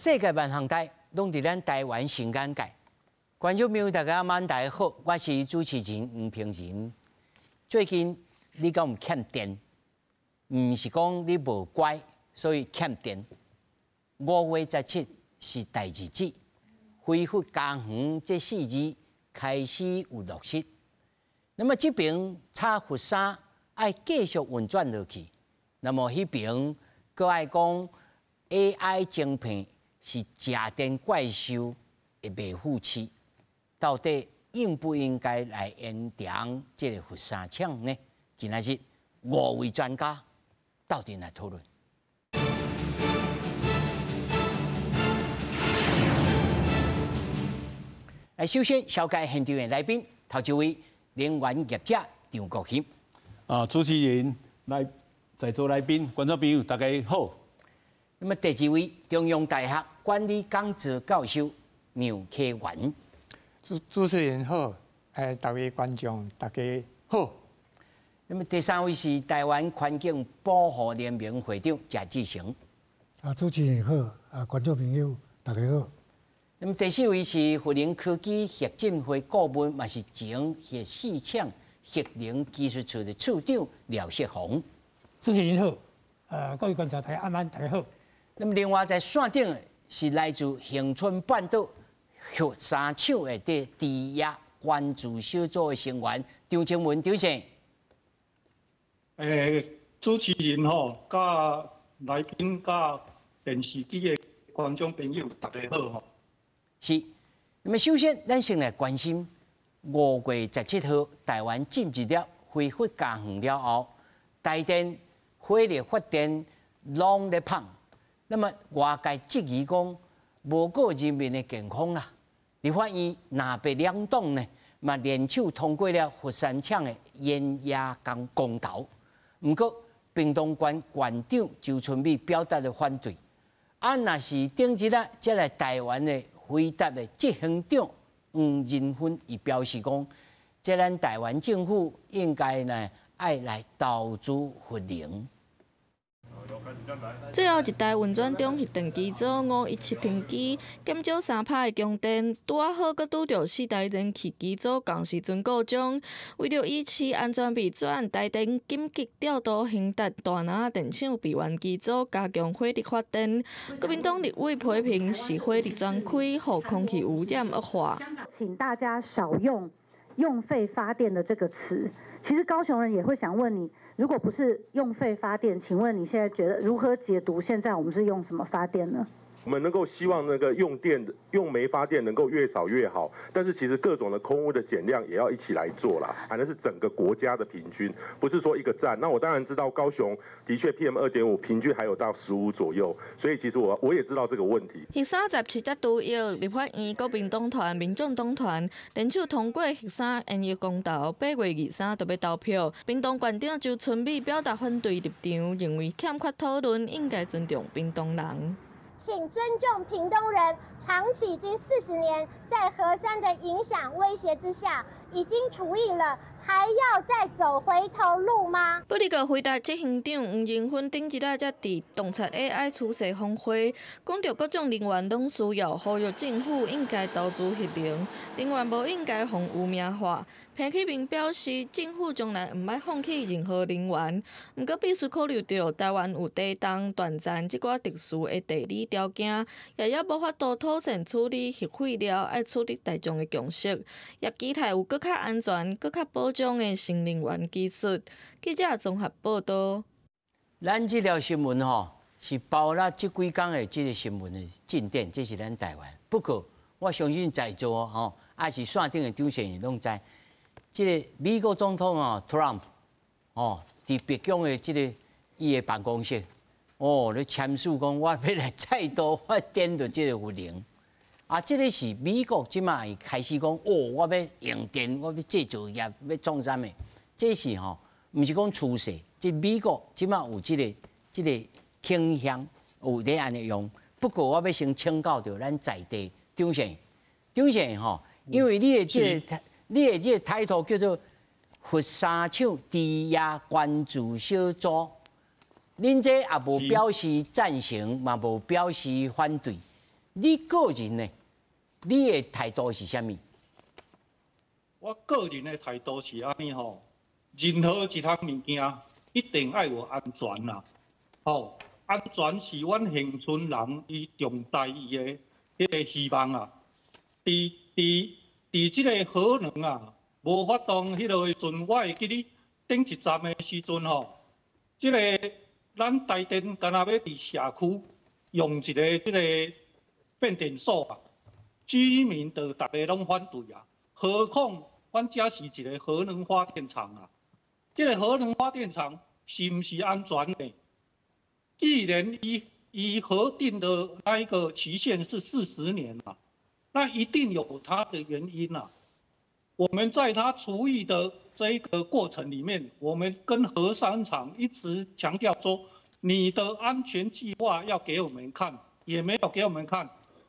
世界萬項代，攏佇咱台灣新眼界。觀眾朋友，大家晚大好，我是主持人黃平仁。最近你敢有欠電？毋是講你無乖，所以欠電。5月17是大日子，恢復家園這四字開始有落實。那麼這爿炒佛山愛繼續運轉落去，那麼彼爿閣愛講 AI 晶片是食電怪獸的袂副詞，到底應不應該來延長這個佛山廠呢？今仔日五位專家鬥陣來討論。來，首先紹介現場的來賓，頭一位能源業者張國興。啊，主持人來在座來賓、觀眾朋友，大家好。那麼第二位中央大學管理講座教授梁啟源。主持人好，各位觀眾大家好。那麼第三位是台灣環境保護聯盟會長謝志成。啊，主持人好，啊，觀眾朋友大家好。那麼第四位是核能科技協進會顧問，嘛是前核四廠核能技術處的處長廖錫宏。主持人好，各位觀眾大家晚安，大家好。那麼另外在線頂是來自恆春半島核三廠的這低壓關注小組的成員張清文張生。主持人吼，佮來賓佮電視機的觀眾朋友，大家好吼。是，那麼首先，咱先來關心5月17號台灣進入了恢復家園了後，台電火力發電攏咧放，那麼外界質疑講無顧人民的健康啦。立法院藍白兩黨呢，嘛聯手通過了佛山廠的延壓公公投。毋過，屏東縣縣長周春米表達了反對。啊，若是頂日啊，才來台灣的輝達的執行長黃仁勳，伊表示講，這咱台灣政府應該呢愛來投資核能。最後一台運轉中核電機組517停機，減少3%的供電，拄仔好閣拄著四台燃氣機組仝時陣故障。為著維持安全備轉，台電緊急調度興達大林電廠備援機組加強火力發電。國民黨立委批評是火力全開，予空氣污染惡化。請大家少用用廢發電的這個詞。其實高雄人也會想問你，如果不是用廢發電，請問你現在覺得如何解讀？現在我們是用什麼發電呢？我們能夠希望那個用電用煤發電能夠越少越好，但是其實各種的空污的減量也要一起來做啦。反正是整個國家的平均，不是說一個站。那我當然知道高雄的確 PM 2.5平均還有到15左右，所以其實我也知道這個問題。核三十七才拄約，立法院國民黨團、民眾黨團聯手通過核三延役公投，8月23就欲投票。屏東縣長周春米表達反對立場，認為欠缺討論，應該尊重屏東人。請尊重屏東人，長期已經40年在核三的影響威脅之下，已經除役了，還要再走回頭路嗎？不過，輝達執行長黃仁勳頂一日才佇洞察 AI 趨勢峰會，講著各種能源攏需要，呼籲政府應該投資核能，能源無應該予污名化。彭啟明表示，政府從來毋愛放棄任何能源，毋過必須考慮著台灣有地動、斷層這寡特殊的地理條件，也猶無法度妥善處理核廢料，愛取得大眾的共識，也期待有閣較安全、閣較保障的新能源技術。記者綜合報道。咱這條新聞吼，是包括這幾工的這個新聞的進展，這是咱台灣。不過我相信在座吼，抑是線頂的張先生攏知，這個美國總統啊，Trump 哦，佇白宮的這個伊的辦公室，哦，咧簽署講我欲來再度發展著這個核能。啊，這個是美國這馬開始講，哦，我欲用電，我欲製造業，欲創啥物？這是吼，毋是講趨勢，這美國這馬有這個傾向，有咧按呢用。不過我欲先請教著咱在地張先張先吼，因為你的這個你的這個 title 叫做佛山廠低壓關注小組，恁這也無表示贊成，嘛無表示反對。你个人呢？你的态度是啥物？我个人的态度是按呢吼，任何一项物件一定爱有安全啦，吼，安全是阮恒春人伊重大伊的彼个希望啊。伫这个核能啊，无法度彼落时阵，我会记得顶一站的时阵吼，这个咱台电敢若欲伫社区用一个这个变电所啊，居民就逐个拢反对啊。何况阮遮是一个核能发电厂啊，这个核能发电厂是毋是安全的？既然伊核定的那一个期限是40年嘛，那一定有它的原因啊。我们在它除役的这一个过程里面，我们跟核三厂一直强调说，你的安全计划要给我们看，也没有给我们看。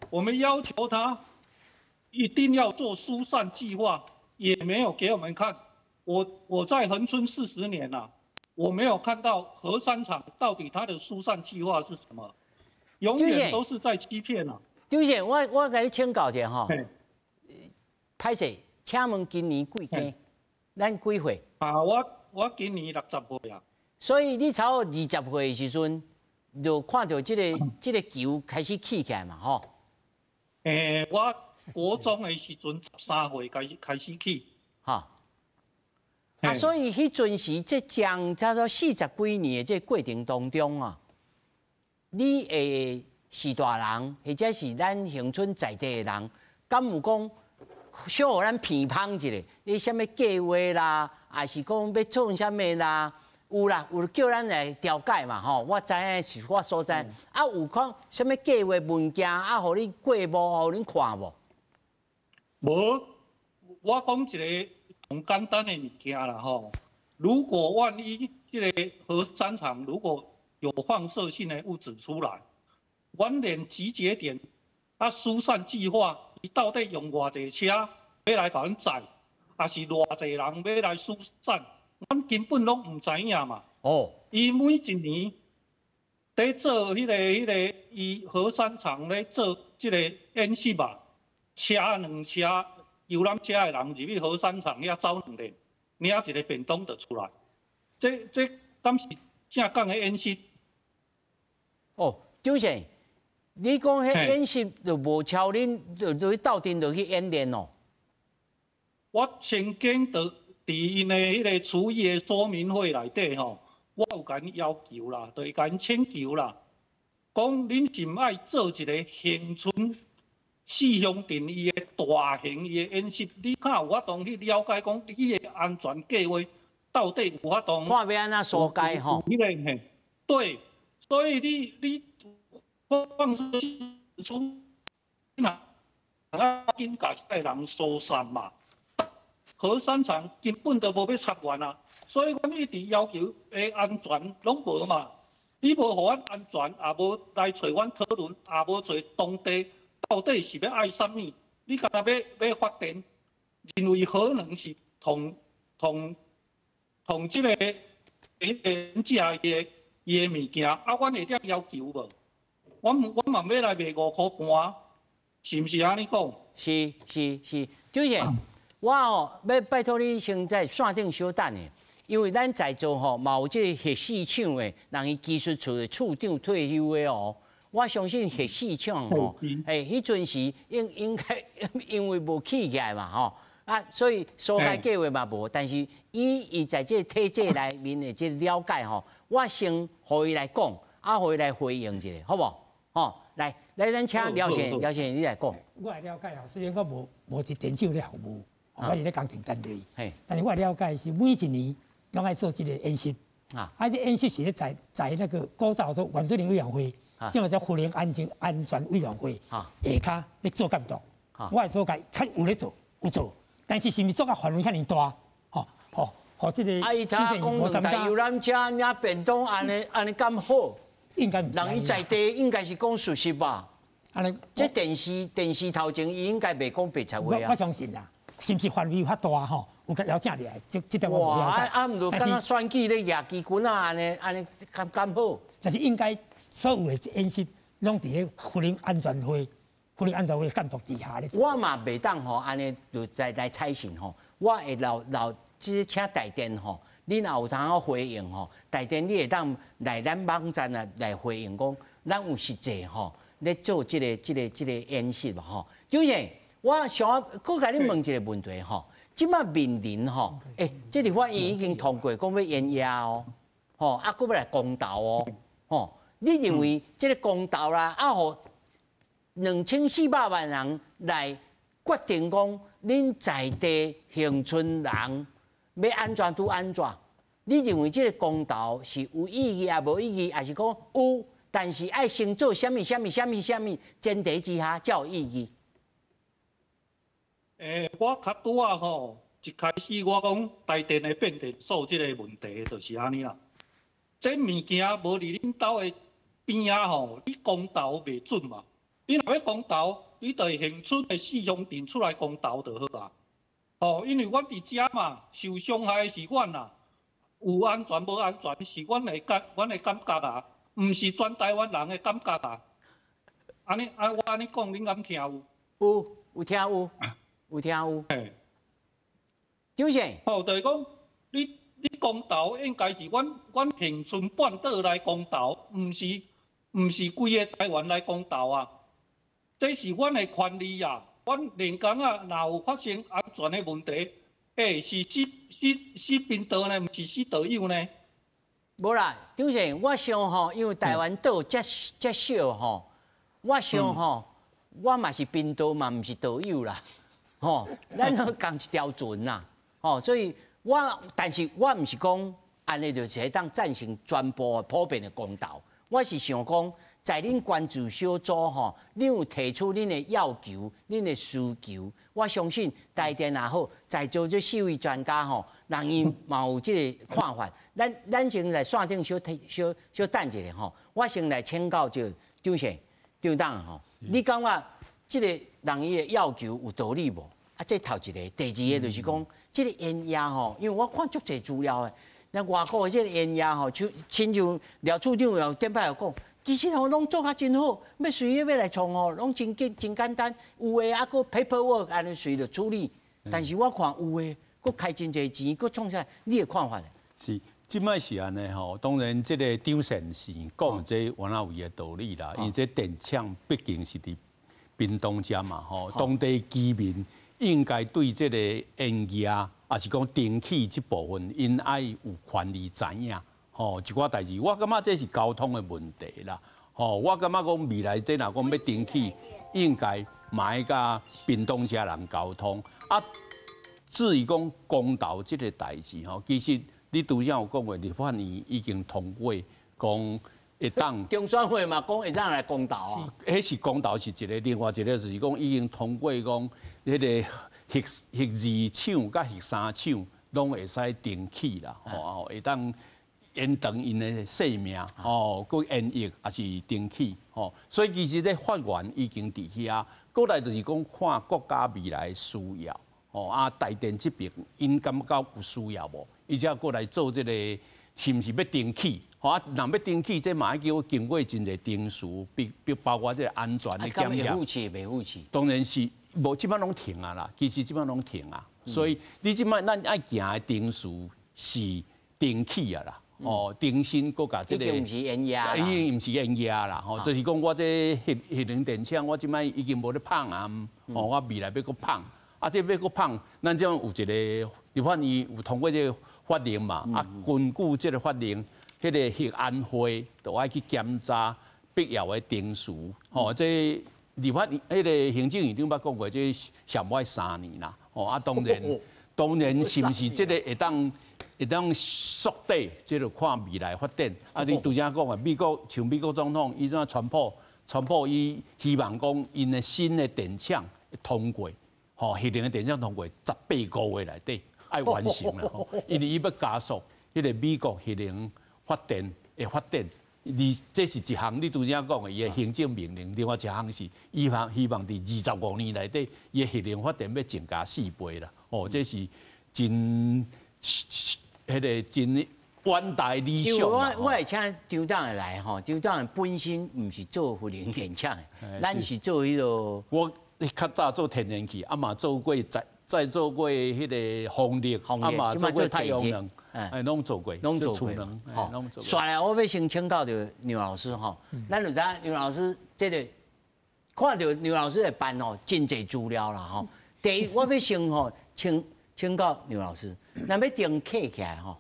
我们要求他一定要做疏散计划，也没有给我们看。我在恒春40年了，我没有看到核三厂到底它的疏散计划是什么，永远都是在欺骗啊。张先，我共你请教一下吼，歹势，请问今年几岁？咱几岁？啊，我今年60岁啊。所以你差不多20岁的时阵，就看到这个球开始起起来嘛，吼。我国中的时阵13岁开始去。哈。啊，所以彼阵时，这将差不多40几年的这个过程当中啊，你的序大人或者是咱恒春在地的人，敢有讲小予咱鼻芳一下？你啥物计划啦，抑是讲欲创啥物啦？有啦，有叫咱来调解嘛，吼！我知影是我所在。啊，有讲啥物计划文件啊，予你过目，予恁看无？无，我讲一个上简单的物件啦，吼。如果万一这个核三厂如果有放射性的物质出来，阮连集结点啊疏散计划，伊到底用偌济车欲来共阮载，抑是偌济人欲来疏散？阮根本拢毋知影嘛。哦。伊每一年伫做彼个，伊核三厂咧做这个演习嘛，车两车游览车的人入去核三厂遐走两遍，领一个便当就出来。这敢是正港的演习？哦，张先，你讲彼演习就无超恁，就去斗阵落去演练哦。我曾经伫𪜶的彼个除役的说明会内底吼，我有共𪜶要求啦，就是共𪜶请求啦，讲恁是毋爱做一个恒春四乡镇伊的大型伊的演习，你较有法度去了解讲你的安全计划到底有法度？看欲按怎疏解吼？彼个嘿，对，所以你放射出，若啊紧共这个人疏散嘛。核三厂根本就无欲插员啊，所以阮一直要求的安全拢无嘛。你无予阮安全，也无来揣阮讨论，也无揣当地到底是欲爱啥物？你敢若欲发电，认为核能是同这个彼个正伊的物件，啊，阮会得要求无？阮嘛欲来卖5箍半，是毋是按呢讲？是是是，张先。我吼欲拜托你先在线顶小等下，因为咱在座吼嘛有这个核四厂的人，伊技术处的处长退休的哦。我相信核四厂吼，彼阵时应该因为无起起来嘛吼，啊，所以疏解计划嘛无。但是伊在这个体制内面的这个了解吼，我先予伊来讲，啊，予伊来回应一下，好无？吼，来来，咱请廖先生，廖先生你来讲。我的了解哦，虽然我无伫电厂咧服务。我是咧工程单位，但是我了解是每一年拢爱做这个演习。啊，这演习是咧在那个古早做原住民委员会，这嘛叫核能安全委员会下跤咧做监督。我的所解较有咧做，有做，但是是毋是做甲范围遐尔大？吼吼吼，这个啊，伊听讲两台游览车领便当按呢按呢敢好？应该毋人伊在地应该是讲事实吧？按呢，这电视头前伊应该袂讲白贼话啊。我相信啦。是毋是范围较大吼？有共邀请入来，这点我无了解。啊，毋就敢若选举咧举旗杆啊，按呢按呢敢敢好？但是应该所有的演习拢伫咧核能安全会法律安全会监督之下咧。我嘛袂当吼，按呢就来采信吼，我会留留這請台電吼，你若有通好回應吼，台電你會當來咱網站啊來回應講，咱有實際吼咧做這個演習無吼？就是我想閣共你問一個問題吼，這擺面臨吼，這立法院已經通過講欲延額哦，吼，啊，閣欲來公投哦，吼，你認為這個公投啦，啊，予2400萬人來決定講，恁在地恆春人欲按怎拄按怎？你認為這個公投是有意義抑無意義，抑是講有，但是愛先做啥物啥物啥物啥物前提之下才有意義？我較拄仔吼，一開始我講台電的變電所這個問題就是按呢啦。這物件無佇恁兜的邊仔吼，你公投袂準嘛？你若欲公投，你就恆春的四鄉鎮出來公投就好啊。吼，因為阮佇遮嘛，受傷害的是阮啊，有安全無安全是阮的感覺啊，毋是全台灣人的感覺啊。按呢啊，我按呢講，恁敢聽有？有，有聽有，有聽有。嘿。張先。吼，就是講，你公投應該是阮恆春半島來公投，毋是規个台灣來公投啊。這是阮的權利啊！阮連江仔，若有發生安全的問題，是死死死貧道呢，毋是死道友呢？無啦，張先，我想吼，因為台灣島遮遮小吼，我想吼，我嘛是貧道嘛，毋是道友啦，吼，咱攏仝一條船啦，吼，所以我，但是我毋是講按呢就是會當贊成全部普遍的公投，我是想講，在恁關注小組吼，恁有提出恁的要求、恁的需求，我相信台電也好，在座這四位專家吼，人𪜶嘛有這個看法。咱先來線頂小小小等一下吼，我先來請教這張先張董吼，你感覺這個人伊的要求有道理無？啊，這頭一個，第二個就是講這個延額吼，因為我看足濟資料的，那外國的這個延額吼，像親像廖處長有頂擺有講。其實吼攏做甲真好，欲隨欲來創吼，攏真簡真簡單。有的啊，閣 paperwork 按呢隨就處理。但是我看有的，閣開真濟錢，閣創啥？你的看法？是，這擺是按呢吼。當然，這個張善是講這原來有伊的道理啦。因為這電廠畢竟是佇屏東遮嘛吼，當地居民應該對這個延額，抑是講重啟這部分，𪜶愛有權利知影。吼，一寡代誌，我感覺這是溝通的問題啦。吼，我感覺講未來這若講欲重啟，應該嘛愛佮屏東遮人溝通。啊，至於講公投這個代誌吼，其實你拄才有講過，立法院已經通過講會當。中選會嘛講會當來公投啊。彼是公投是一個，另外一個就是講已經通過講，彼個核二廠佮核三廠攏會使重啟啦，吼，會當延長𪜶的壽命，吼，閣延役抑是重啟，吼，所以其實這法源已經佇遐，過來就是講看國家未來需要，吼，啊，台電這邊𪜶感覺有需要無？伊才過來做這個是毋是欲重啟？吼啊，若欲重啟，這嘛愛叫經過真濟程序，比包括這個安全的檢驗。會負氣袂負氣？當然是無，這擺攏停啊啦，其實這擺攏停啊，所以你這擺咱愛行的程序是重啟啊啦。哦，重新閣共這個，已經毋是延額，已經毋是延額啦，吼，就是講我這核能電廠，我這擺已經無咧放啊，哦，我未來欲閣放，啊，這欲閣放，咱這有一個立法院有通過這個法令嘛，啊，根據這個法令，彼個核安會就愛去檢查必要的程序，吼，這立法院彼個行政院長捌講過，這上無愛3年啦，吼，啊，當然是毋是這個會當縮短，這就看未來發展。啊，你拄才講的美國，像美國總統，伊怎川普，川普伊希望講𪜶的新的電廠通過，吼，核能的電廠通過18個月內底愛完成啦，吼，因為伊欲加速彼個美國核能發電的發展。你這是一項，你拄才講的伊的行政命令。另外一項是，伊希望佇25年內底，伊的核能發電欲增加4倍啦。哦，這是真彼個真遠大理想。我會請張董來吼，張董本身毋是做核能電廠的，咱是做彼個。我較早做天然氣，啊嘛做過再做過彼個風力，啊嘛做過太陽能，哎，攏做過，攏做過。吼，紲來我欲先請教著牛老師吼，咱就知影牛老師這個看著牛老師的辦吼，真濟資料啦吼。第一，我欲先吼請教牛老師，若欲重啟起來吼，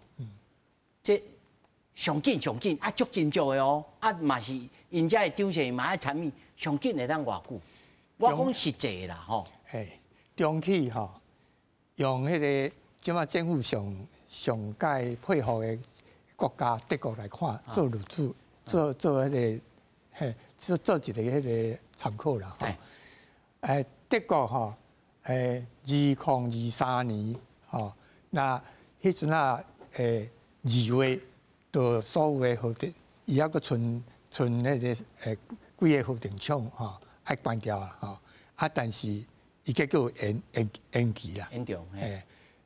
這上緊上緊啊，足真足的哦，啊嘛是𪜶遮的長線嘛愛參與，上緊會當偌久？我講實際啦吼。嘿，重啟吼，用彼個這馬政府上上蓋配合的國家德國來看，做例子，做彼個嘿，做一個彼個參考啦吼。德國吼，2023年吼，那彼陣啊，2月，就所有的核電，伊猶閣賰彼個幾個核電廠吼，愛關掉啊吼，啊，但是伊結果延期啦，延長，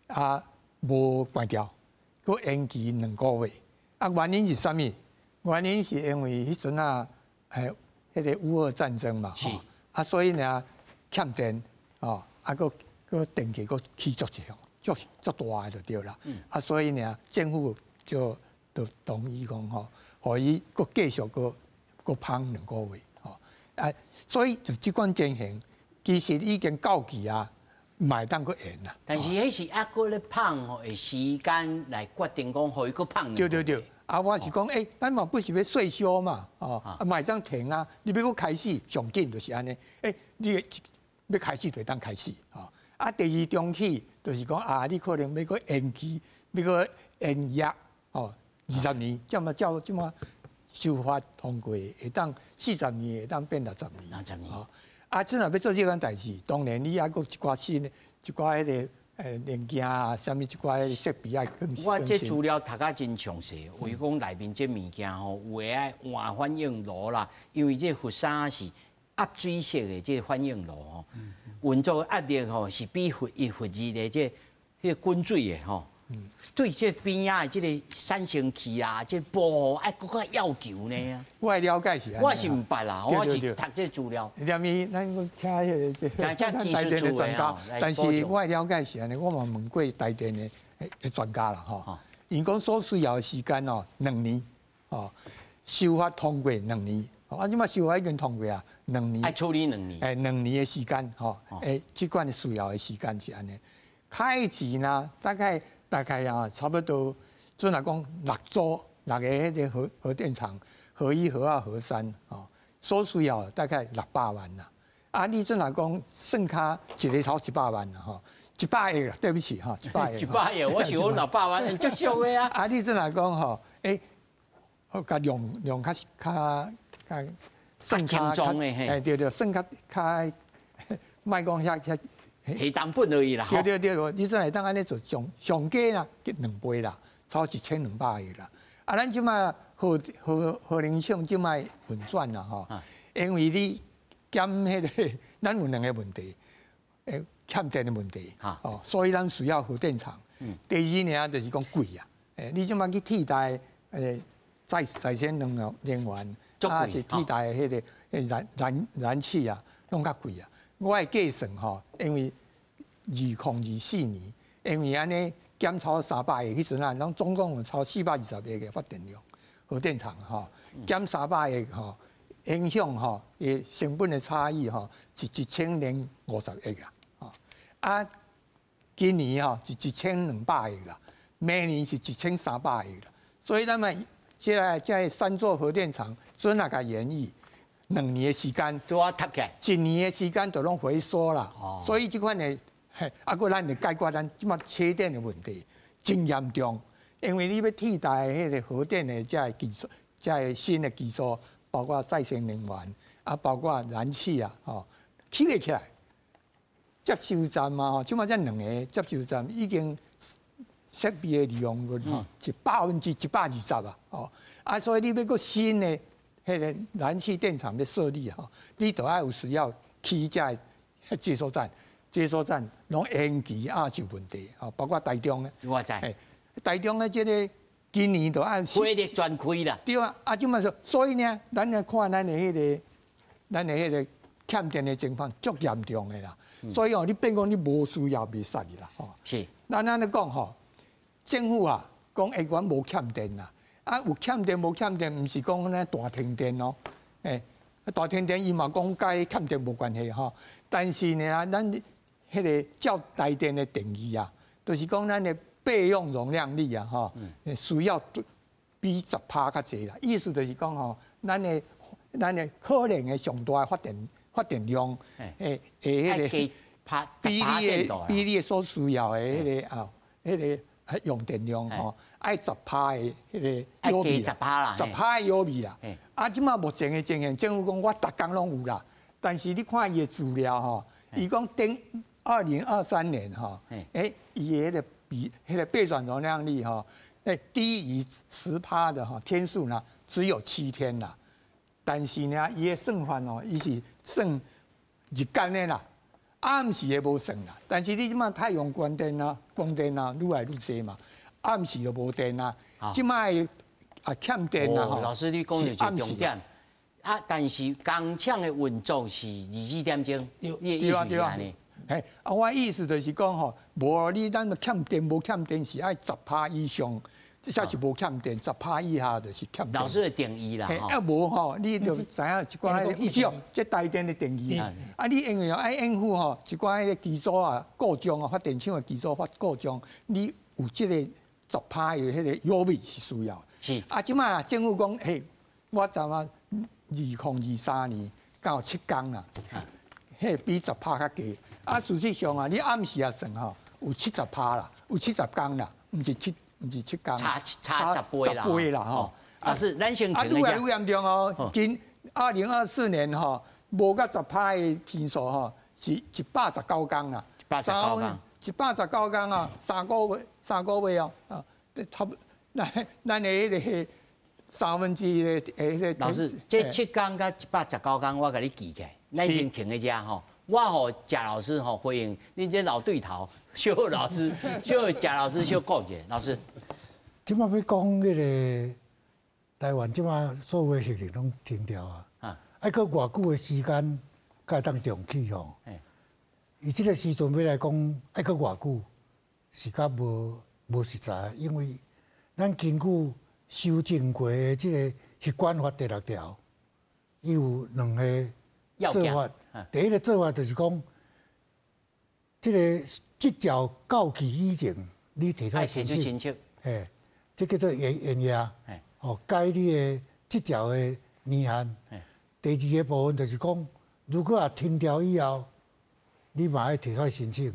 啊，無關掉，閣延期2個月。啊，原因是啥物？原因是因為彼陣啊，彼個烏俄戰爭嘛，啊，所以呢欠電，哦，啊，閣電價閣起足濟，足大的就對啦。啊，所以呢，政府就同意講吼，予伊閣繼續閣放2個月，吼。啊，所以就這款情形，其實已經到期啊，嘛會當閣延啦。但是彼是猶閣咧放吼，的時間來決定講，予伊閣放。對對對，啊，我是講，咱嘛不是欲稅收嘛，哦，啊，嘛會當停啊，你欲閣開始上緊就是按呢，你欲開始就會當開始，吼。啊，第二重啟就是講啊，你可能欲閣延期，欲閣延約，哦，20年，這麼照這麼修法通過，會當40年，會當變60年。60年。啊，這若欲做這款代誌，當然你猶閣一寡新的，一寡彼個零件啊，啥物一寡彼個設備愛更新。我這資料讀甲真詳細，為講內面這物件吼，有的愛換反應爐啦，因為這佛山是壓水式的這個反應爐吼，運作壓力吼是比核一核二的這彼個滾水的吼。對這邊仔的這個產生器啊，這個保護愛閣較要求呢。我的了解是，我是毋捌啦，我是讀這資料。連伊咱閣請彼個這台電的專家，但是我的了解是按呢，我嘛問過台電的專家啦吼，𪜶講所需要的時間哦，2年，哦，修法通過兩年，啊，這馬修法已經通過啊，兩年。愛處理兩年。兩年的時間吼，這款的需要的時間是按呢。開始呢，大概啊，差不多，準來講六組六個彼個核電廠，核一、核二、核三，哦，所需要大概600萬啦。啊，你準來講算較一個超100萬啦，吼，一百億啦，對不起哈，一百億。100億，我想講600萬，足俗的啊。啊，你準來講吼，好共量較算較輕鬆的嘿。對對，算較較，莫講遐遐。下成本而已啦。對對對，你算會當按呢做上上加啦，兩倍啦，超1200億啦。啊，咱這馬核能廠這馬運轉啦吼，因為你減彼個，咱有兩個問題，欠電的問題，哦，所以咱需要核電廠。第二呢，就是講貴啊，你這馬去替代再生能源，啊是替代彼個燃氣啊，攏較貴啊。我的計算吼，因為2024年，因為按呢減超300億，彼陣啊，攏總共有超420億的發電量，核電廠吼，減三百億吼，影響吼，伊成本的差異吼是1050億啦，吼啊，今年吼是1200億啦，明年是1300億啦，所以咱們這個三座核電廠準來共延役2年的時間，拄仔沓起來，一年的時間就攏回收啦。所以這款的，嘿，啊，閣咱會解決咱這馬缺電的問題，真嚴重。因為你欲替代彼個核電的這個技術，這個新的技術，包括再生能源，啊，包括燃氣啊，吼，起袂起來。接收站嘛，吼，這馬這兩個接收站已經設備的利用率吼是120%啊，吼，啊，所以你欲閣新的彼個燃氣電廠欲設立吼，你都愛有需要起這個接收站，接收站攏延期啊就問題，吼，包括台中的，我知，台中的這個今年就按火力全开啦。对啊，啊，這麼說，所以呢，咱來看咱的彼個欠電的情況足嚴重的啦。所以哦，你變講你無需要袂使啦，吼。咱按呢講吼，政府啊講會阮無欠電啦，啊有欠電無欠電，毋是講咱大停電哦，大停電伊嘛講佮欠電無關係吼。但是呢，咱彼個照台電的定義啊，就是講咱的備用容量率啊，吼，需要比10%較濟啦。意思就是講吼，咱的可能的上大的發電量，彼個比你的所需要的彼個啊，彼個用電量吼，愛十趴的彼個餘額，十趴啦，十趴的餘額啦。啊，這馬目前的情形，政府講我逐工攏有啦，但是你看伊的資料吼，伊講頂2023年吼，伊的彼個比彼個備轉容量率吼，低於10%的吼天數呢，只有7天啦。但是呢，伊的算法哦，伊是算日間的啦，暗時的無算啦。但是你這馬太陽光電啊、光電啊，愈來愈濟嘛，暗時就無電啊。這馬啊欠電啊。老師，你講的是重點啊，但是工廠的運作是24點鐘，你的意思是按呢？嘿，啊，我意思就是講吼，無你咱欠電無欠電是愛十趴以上，這才是無欠電，十趴以下就是欠電。老師的定義啦，啊無吼，你就知影一寡彼個，有這台電的定義。啊，你因為愛應付吼一寡彼個機組啊故障啊，發電廠的機組發故障，你有這個十趴的彼個餘額是需要。啊，這馬政府講，嘿，我知影2023年到7工啦，彼比十趴較低。啊，事實上啊，你暗時也算吼，有70%啦，有70工啦，毋是7工，差10倍啦，十倍啦吼。啊是，咱先啊，愈來愈嚴重哦。今2024年吼，無到十趴的天數吼，是119工啦，119工，119工啊，3個月，3個月哦，啊，差不，咱的彼個1/3的彼個。老師，這7工佮119工，我共你記起來，咱先停一下吼。我予賈老師吼回應，恁這老對頭，小老師，小賈老師小講一下，老師。這馬欲講彼個台灣這馬所有的核能攏停掉啊，愛閣偌久的時間才會當重啟吼？伊這個時陣欲來講，愛閣偌久是較無實在，因為咱根據修正過的這個核管法第六條，伊有兩個做法。第一個做法就是講，這個執照到期以前，你提出申請，嘿，這叫做延延押，哦，改你的執照的年限。第二個部分就是講，如果也停掉以後，你嘛愛提出申請。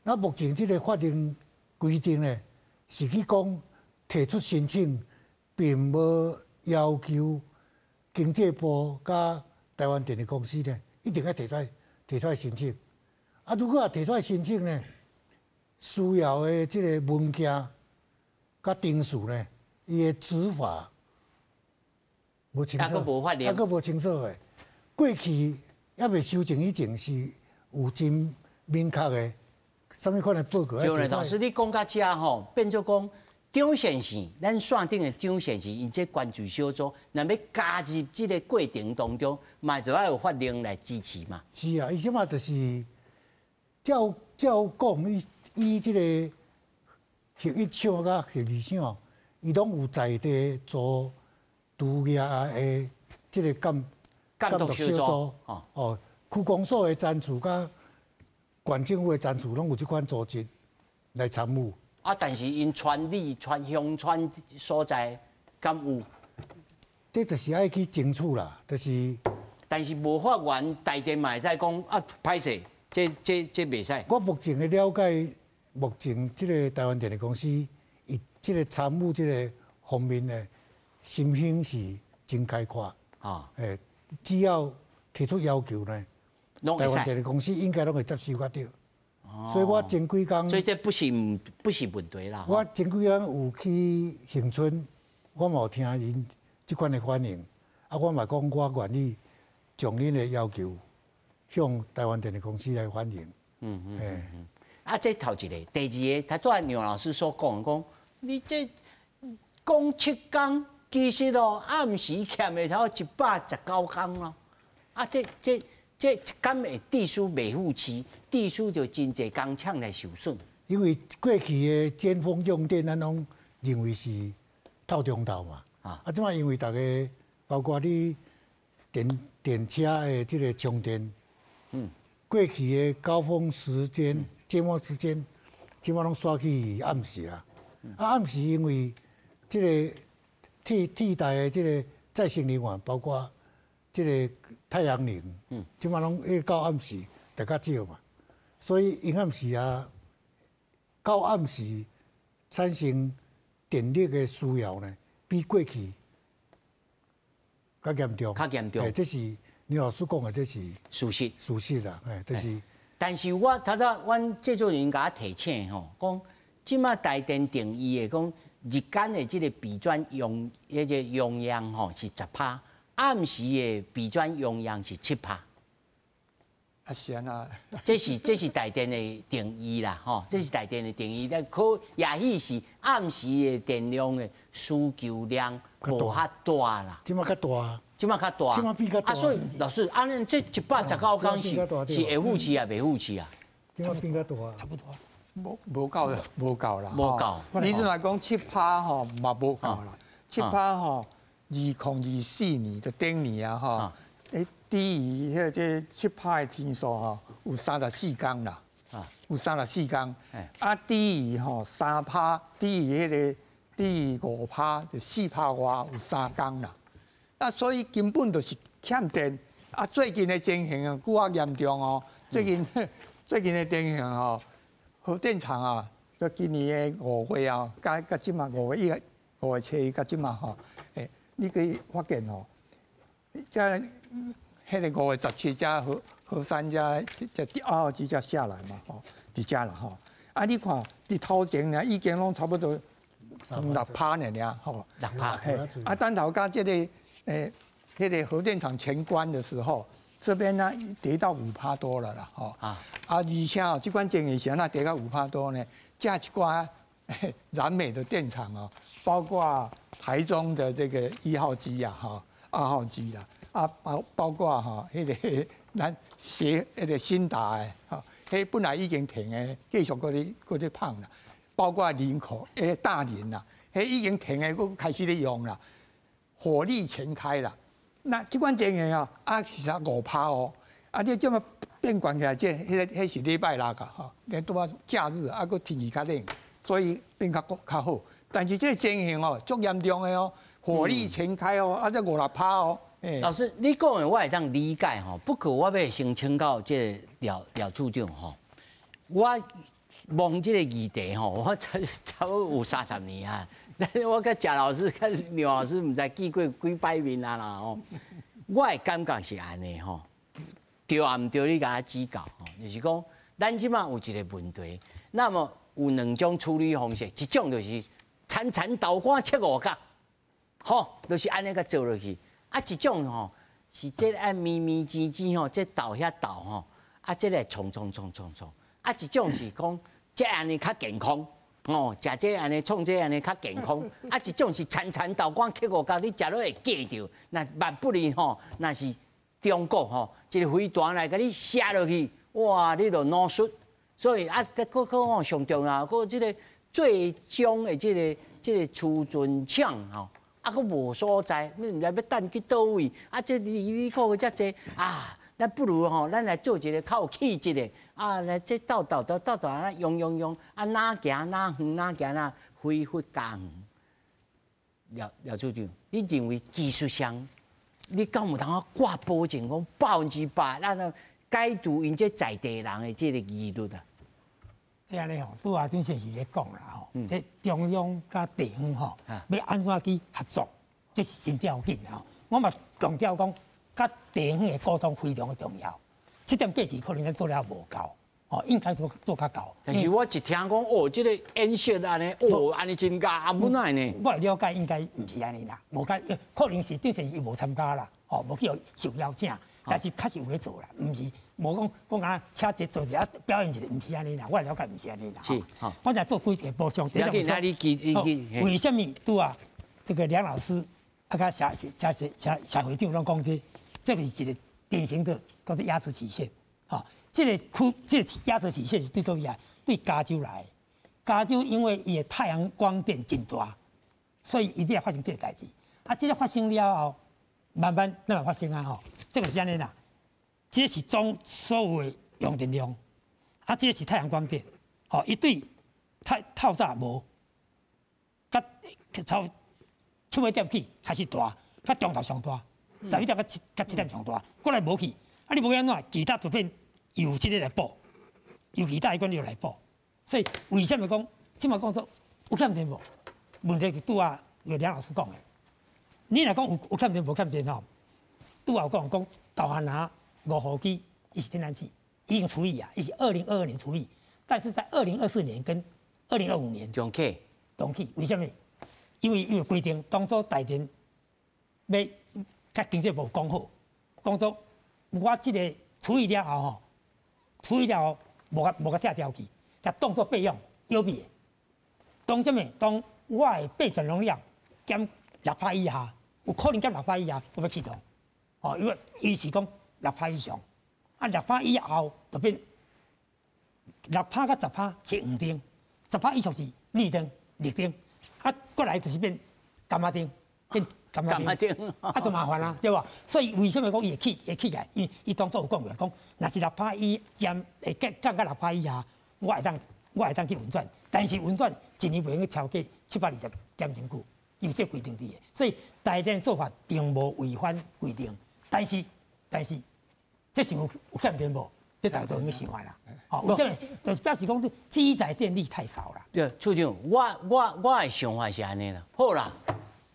那目前這個法令規定呢，是去講提出申請，並無要求經濟部佮台灣電力公司呢，一定愛提出來申請。啊，如果也提出來申請呢，需要的這個文件佮程序呢，伊的執法無清楚，還閣無清楚的。過去猶未修正以前是有真明確的，啥物款的報告。對，老師，你講到這吼，變做講中線線，咱線頂的中線線，𪜶這關注小組，若欲加入這個過程當中，嘛就愛有法令來支持嘛。是啊，伊這馬就是照講，伊這個核一廠佮核二廠，伊攏有在地做獨立的這個監督小組。哦，區公所的專處佮縣政府的專處攏有這款組織來參與。啊，但是𪜶村里、村鄉村所在，敢有？這就是愛去爭取啦，就是。但是無法源，台電嘛會使講啊，歹勢，這袂使。我目前的了解，目前這個台灣電力公司，伊這個參與這個方面的心胸是真開闊。啊。只要提出要求呢，台灣電力公司應該攏會接受較著。所以我前幾工，所以這不是問題啦。我前幾工有去恆春，我嘛有聽𪜶這款的反應，啊，我嘛講我願意將恁的要求向台灣電力公司來反映。啊，這頭一個，第二個，頭拄仔楊老師所講講，你這講7工，其實哦暗時欠的超119工咯。啊，這敢會致使袂敷飼，致使就真濟工廠來受損。因為過去的尖峰用電，咱攏認為是透中晝嘛。啊，這擺因為逐家包括你電車的這個充電，過去的高峰時間、尖峰時間，這擺攏刷去暗時啊。啊，暗時因為這個替代的這個再生能源，包括這個太陽能，這擺攏一到暗時就較少嘛，所以因暗時啊，到暗時產生電力的需要呢，比過去較嚴重。較嚴重。這是牛老師講的，這是事實。事實啦，就是。但是我頭拄阮製作人共我提醒吼，講這擺台電定義的講日間的這個比轉用彼個容量吼是10%，暗時的比轉容量是7%。啊是按怎？這是台電的定義啦，吼，這是台電的定義。但可也許是暗時的電量的需求量無遐大啦。這擺較大。這擺較大。這擺變較大。啊，所以老師，按呢這119工是會敷飼啊，袂敷飼啊？這擺變較大。差不多。無夠啦，無夠啦。無夠。你若講7%吼，嘛無夠啦。七趴吼，2024年的頂年啊吼，低於彼個7%的天數吼，有34工啦。有34工。啊，低於吼3%，低於彼個低於5%，就4%外有3工啦。啊，所以根本就是欠電。啊，最近的情形啊，閣較嚴重哦。最近的情形吼，核電廠啊，就今年的5月啊，佮這馬5月1、5月7佮這馬吼，你可以發現吼，這彼個5月17，才核三才才2號機才下來嘛，吼，佇遮啦吼。啊，你看佇頭前呢，已經攏差不多6%爾爾，吼。6%。嘿，啊，等頭佮這個彼個核電廠全關的時候，這邊呢跌到5%多了啦，吼。啊，而且哦，這款情形是按怎跌到5%多呢？這一寡燃煤的電廠哦，包括台中的這個1號機啊，哈，2號機啦，啊包括哈，彼個咱協彼個興達的，吼，彼本來已經停的，繼續閣咧放啦。包括林口、大林啦，彼已經停的，閣開始咧用啦，火力全開啦。那這款情形啊，啊是才5%哦，啊你這麼變懸起來，這彼個彼是禮拜六啊，吼，你拄仔假日啊，閣天氣較冷，所以變較較好。但是這個情形哦，足嚴重的哦，火力全開哦，啊這5、6%哦。老師，你講的我會當理解吼，不過我欲先請教這個廖廖處長吼，我摸這個議題吼，我差不多有30年啊。我佮賈老師、佮廖老師毋知見過幾擺面啊啦吼。我的感覺是按呢吼，對啊毋對？你共我指教吼，就是講，咱這擺有一個問題，那麼有兩種處理方式，一種就是層層導桿切五角，吼，就是按呢共做落去。啊，一種吼是這個愛綿綿緻緻吼，這導遐導吼，啊，這個衝衝衝衝衝。啊，一種是講這按呢較健康，哦，食這按呢創這按呢較健康。啊，一種是層層導桿切五角，你食落會過著。若萬不利吼，若是中國吼，一個飛彈來共你射落去，哇，你就腦死。所以啊，閣閣吼上重要，閣這個最終的這個儲存廠吼。啊，閣無所在，你毋知欲等去佗位。啊，這里里扣扣遮濟啊，咱不如吼，咱來做一個較有氣質的啊，來這鬥鬥鬥鬥鬥啊，用用用啊，哪行哪遠哪行哪恢復家園。廖廖處長，你認為技術上，你敢有通掛保證講100%，咱解除𪜶這在地人的這個疑慮啊？這按呢吼，拄仔張先生咧講啦吼，這中央佮地方吼，欲按怎去合作，這是真要緊吼。我嘛強調講，佮地方的溝通非常的重要。這點過去可能咱做了無夠，哦，應該做做較夠。但是我一聽講哦，這個演習按呢，哦，按呢真咬本來呢。我的了解應該毋是按呢啦，無解，可能是張先生伊無參加啦，吼，無去予受邀請，但是確實有咧做啦，毋是無講講敢請一做一下表演一下，毋是按呢啦，我的了解毋是按呢啦。是，我若做幾個補充。你記，為什麼拄仔這個梁老師啊，佮謝謝謝謝謝會長攏講這，這個是一個典型的叫做壓制曲線。吼，這個區這個壓制曲線是對佗位來？對加州來。加州因為伊的太陽光電真大，所以伊欲發生這個代誌。啊，這個發生了後，慢慢慢慢發生啊吼，這個是按呢啦。這個是總所有的用電量，啊，這個是太陽光電，吼，伊對太透早無，佮頭七八點起開始大，較中晝上大，11點佮7點上大，過來無去，啊，你無按怎，其他就變由這個來補，由其他的管理來補。所以為啥物講，這馬講說有欠電無？問題是拄仔梁老師講的。你若講有欠電無欠電吼？拄仔有講講豆漢拿5號機，伊是天然氣，已經除役啊，伊是2022年除役，但是在2024年跟2025年重啟，重啟，為啥物？因為伊有規定，當初台電欲佮經濟部講好，講做我這個除役了後吼，除役了後無共拆掉去。共當做備用，予備的。當啥物？當我的備轉容量減六趴以下，有可能減六趴以下，我欲啟動。哦，因為伊是講六趴以上，啊六趴以後就變六趴佮10趴是黃燈，十趴以上是綠燈，綠燈，啊過來就是變柑仔燈，變柑仔燈，啊就麻煩啦，對無？所以為啥物講伊會起會起來？因為伊當初有講過，講若是六趴以減會降降到六趴以下。我會當去運轉，但是運轉一年袂用超過720點鐘久，有這規定佇的。所以台電做法並無違反規定，但是這是有欠電無？這大家都應該想啦。哦，為啥物？就是表示講，機載電力太少啦。對，處長，我的想法是按呢啦。好啦，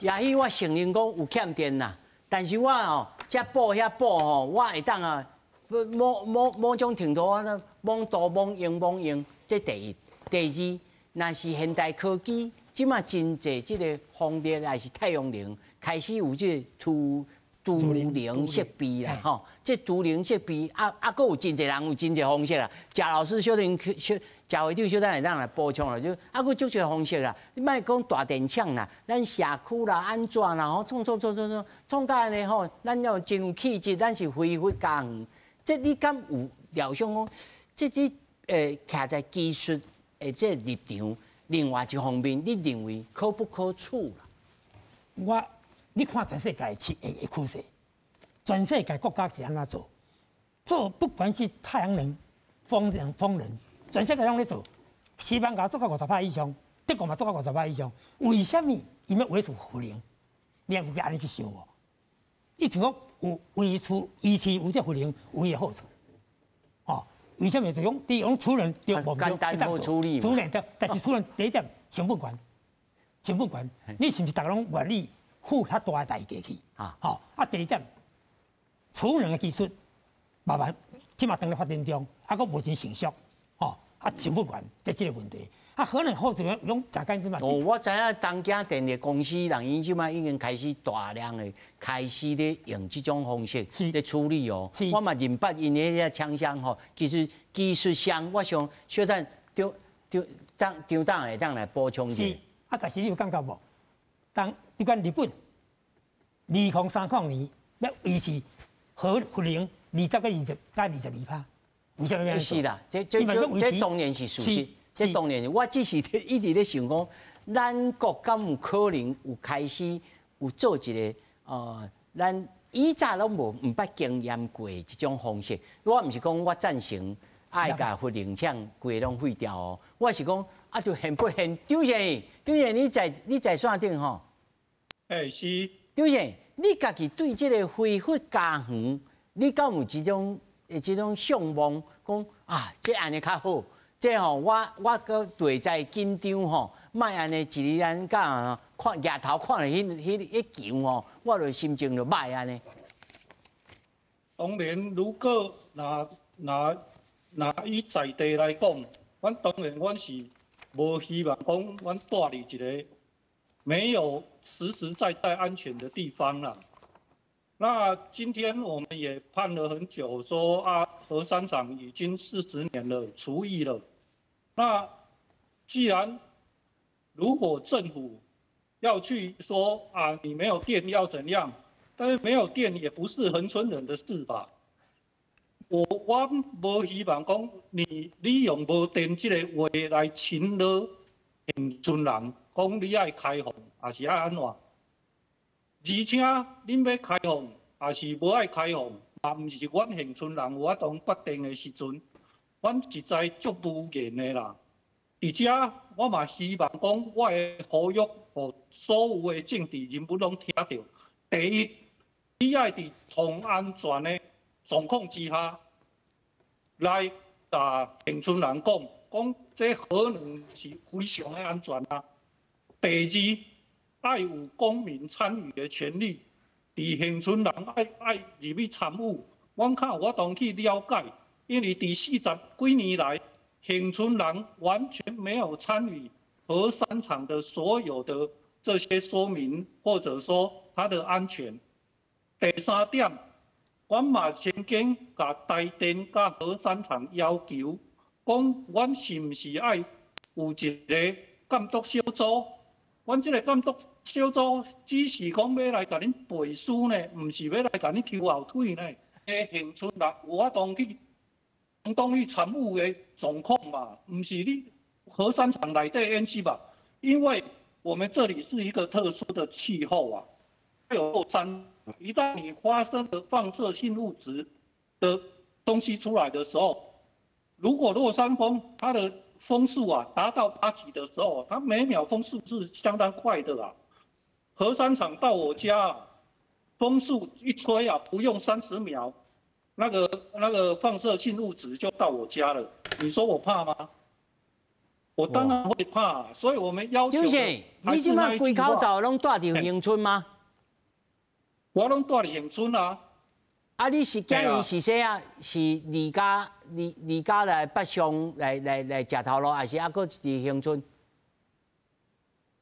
也許我承認講有欠電啦，但是我哦，這補遐補吼，我會當啊，某某種程度啊，罔多罔用罔用，這第一。第二，若是現代科技，這馬真濟這個風力還是太陽能，開始有這個儲能設備啦，吼，這儲能設備啊啊，閣有真濟人有真濟方式啦。賈老師小等小賈會長小等會當來補充啦，就啊，閣足濟方式啦。你莫講大電廠啦，咱社區啦，按怎啦，吼，創創創創創創到按呢吼，咱要真有氣質，咱是恢復家園。這你敢有料想講，這這徛在技術的這立場，另外一方面，你認為可不可取啦？我你看全世界的趨勢，全世界國家是按怎做？做不管是太陽能、風能，全世界攏咧做。西班牙做到50趴以上，德國嘛做到五十趴以上。為啥物伊欲維持核能？你也有去按呢去想無？伊就講有維持有這核能有伊的好處。哦，為啥物就講第一講儲能對無簡單好處理？儲能對，但是儲能第一點成本懸，成本懸，你是毋是逐家攏願意付遐大的代價去？啊，吼啊，第二點，儲能的技術慢慢這馬當咧發展中，啊，閣無真成熟，吼啊，成本懸，這這個問題。啊，可能好處攏誠簡單嘛。哦，我知影東京電力公司人𪜶這馬已經開始大量的開始咧用這種方式咧處理哦。我嘛認捌𪜶的遐廠商吼，其實技術上我想小等張張當張董會當來補充者。是啊，但是你有感覺無？當你看日本，2030年欲維持核能20到22%，為啥物欲是啦，這當然是事實。這當然，我只是一直咧想講，咱國敢有可能有開始有做一個咱以前攏無毋捌經驗過這種方式。我毋是講我贊成愛共核能廠規个攏廢掉哦，我是講啊，就現不現張先生，張先生你在線頂吼？欸，是。張先生，你家己對這個恢復家園，你敢有這種向往？講啊，這按呢較好。這吼，我閣對在緊張吼，莫按呢一日按怎看額頭看著彼彼牆吼，我就心情就歹按呢。當然，如果若以在地來講，阮當然阮是無希望講阮蹛佇一個沒有實實在在安全的地方啦。那今天我們也盼了很久，說啊，核三廠已經40年了，除役了。那既然如果政府要去说啊，你没有电要怎样？但是没有电也不是恒春人的事吧？我无希望讲你用无电这个话来侵扰恒春人，讲你爱开放，还是爱按怎？而且恁欲开放，还是无爱开放，嘛毋是阮恒春人有法度决定的时阵，阮实在足无言的啦。伫遮我嘛希望讲，我的呼吁，予所有的政治人物拢听著。第一，你爱伫同安全的状况之下，来共恒春人讲，讲这核能是非常的安全啊。第二，爱有公民参与的权利，伫恒春人爱入去参与，阮较有法度去了解，因为伫40几年来，恒春人完全没有参与核三厂的所有的这些说明，或者说它的安全。第三点，阮嘛曾经共台电佮核三厂要求，讲阮是毋是爱有一个监督小组？阮这个监督小组只是讲欲来共恁背书呢，毋是欲来共恁抽后腿呢。恒春人有法度去当去参与的状况嘛，毋是你核三厂内底演习吧？因为我们这里是一个特殊的气候啊，有落山。一旦你发生的放射性物质的东西出来的时候，如果落山风它的风速啊达到8级的时候，它每秒风速是相当快的啊。核三厂到我家，风速一吹啊，不用30秒，那个放射性物质就到我家了。你说我怕吗？我当然会怕，所以我们要求。张生，你这摆规口罩拢蹛伫恒春吗？我拢蹛伫恒春啊。啊，你是今年是啥啊？是离家来北上来食头路，还是犹阁伫恒春？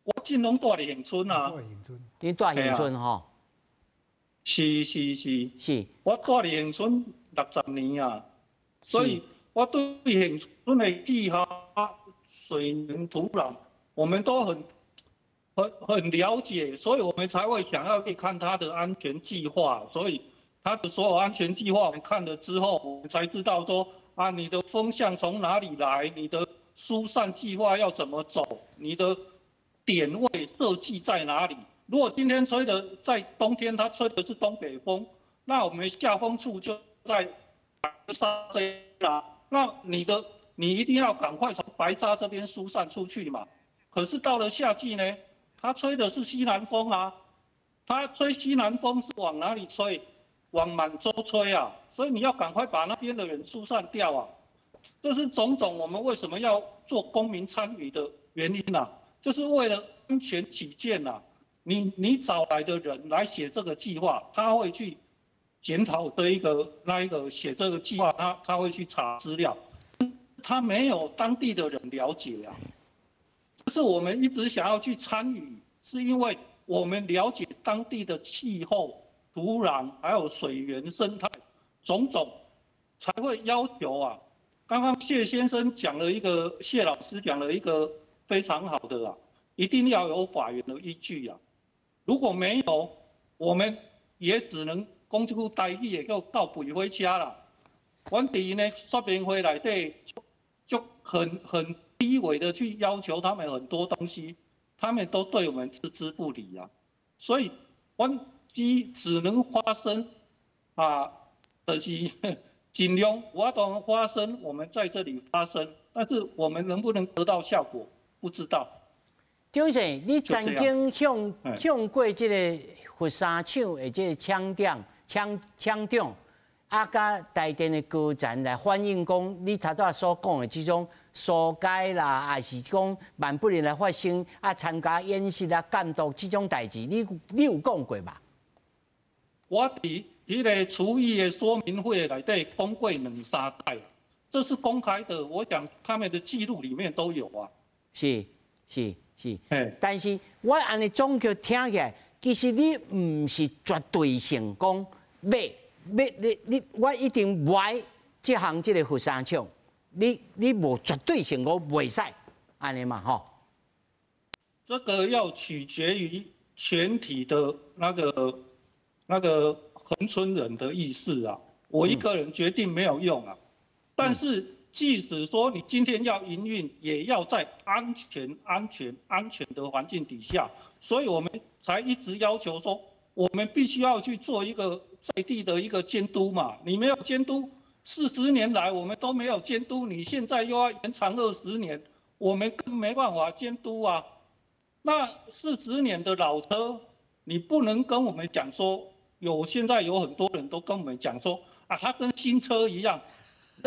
我真拢蹛伫恒春啊。你蹛恒春吼？是是是。是。我蹛伫恒春60年啊，所以我对恒春的气候、水源、土壤，我们都很了解，所以我们才会想要去看它的安全计划。所以它的所有安全计划，我们看了之后，我们才知道说啊，你的风向从哪里来，你的疏散计划要怎么走，你的点位设计在哪里。如果今天吹的在冬天，它吹的是东北风，那我们下风处就在白沙这边，那你一定要赶快从白沙这边疏散出去嘛。可是到了夏季呢，它吹的是西南风啊，它吹西南风是往哪里吹？往满洲吹啊，所以你要赶快把那边的人疏散掉啊。这是种种我们为什么要做公民参与的原因啊，就是为了安全起见啊。你找来的人来写这个计划，他会去检讨这一个那一个写这个计划，他会去查资料，他没有当地的人了解啊。这是我们一直想要去参与，是因为我们了解当地的气候、土壤还有水源生态种种，才会要求啊。刚刚谢先生讲了一个，谢老师讲了一个非常好的啊，一定要有法源的依据啊。如果没有，我们也只能讲这句台语的叫斗肥火车啦。阮伫呢说明会内底就很低微的去要求他们很多东西，他们都对我们置之不理啊。所以，阮只能发声啊，就是尽量有法度发声，我们在这里发声，但是我们能不能得到效果，不知道。张生，你曾经向过这个核三厂的这个厂长、厂长，啊，佮台电的高层来反映讲，你头拄仔所讲的这种疏解啦，还是讲万不能来发生啊，参加演习啊、监督这种代志，你有讲过吧？我伫彼个除役的说明会内底讲过两三摆，这是公开的，我想他们的记录里面都有啊。是是是，但是我按呢总结听起来，其实你毋是绝对性讲欲欲你你我一定袂爱这项这个核三厂，你无绝对性讲袂使按呢嘛吼。這個要取決於全體的那個恆春人的意識啊，我一個人決定沒有用啊。但是即使說你今天要營運，也要在安全、安全、安全的環境底下，所以我們才一直要求說，我們必須要去做一個在地的一個監督嘛。你沒有監督，40年來我們都沒有監督，你現在又要延長20年，我們更沒辦法監督啊。那四十年的老車，你不能跟我們講說，有現在有很多人都跟我們講說，啊，它跟新車一樣，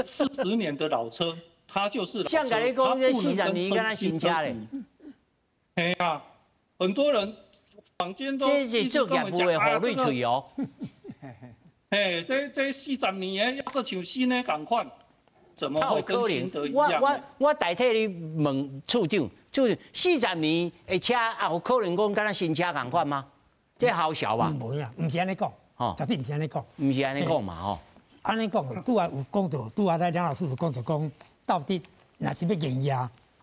四十年的老車，它就是老車。像共你講，這四十年敢若新車咧。係啊，很多人坊間都一直跟我們講啊，這個。嘿，這40年的，猶閣像新的仝款，怎麼會跟新的一樣？我代替你問處長，處長四十年的車，也有可能講敢若新車仝款嗎？這好笑吧？毋會啊，毋是按呢講，絕對毋是按呢講。毋是按呢講嘛，吼。按呢講，拄仔有講著，拄仔咱梁老師有講著講，到底若是欲延役，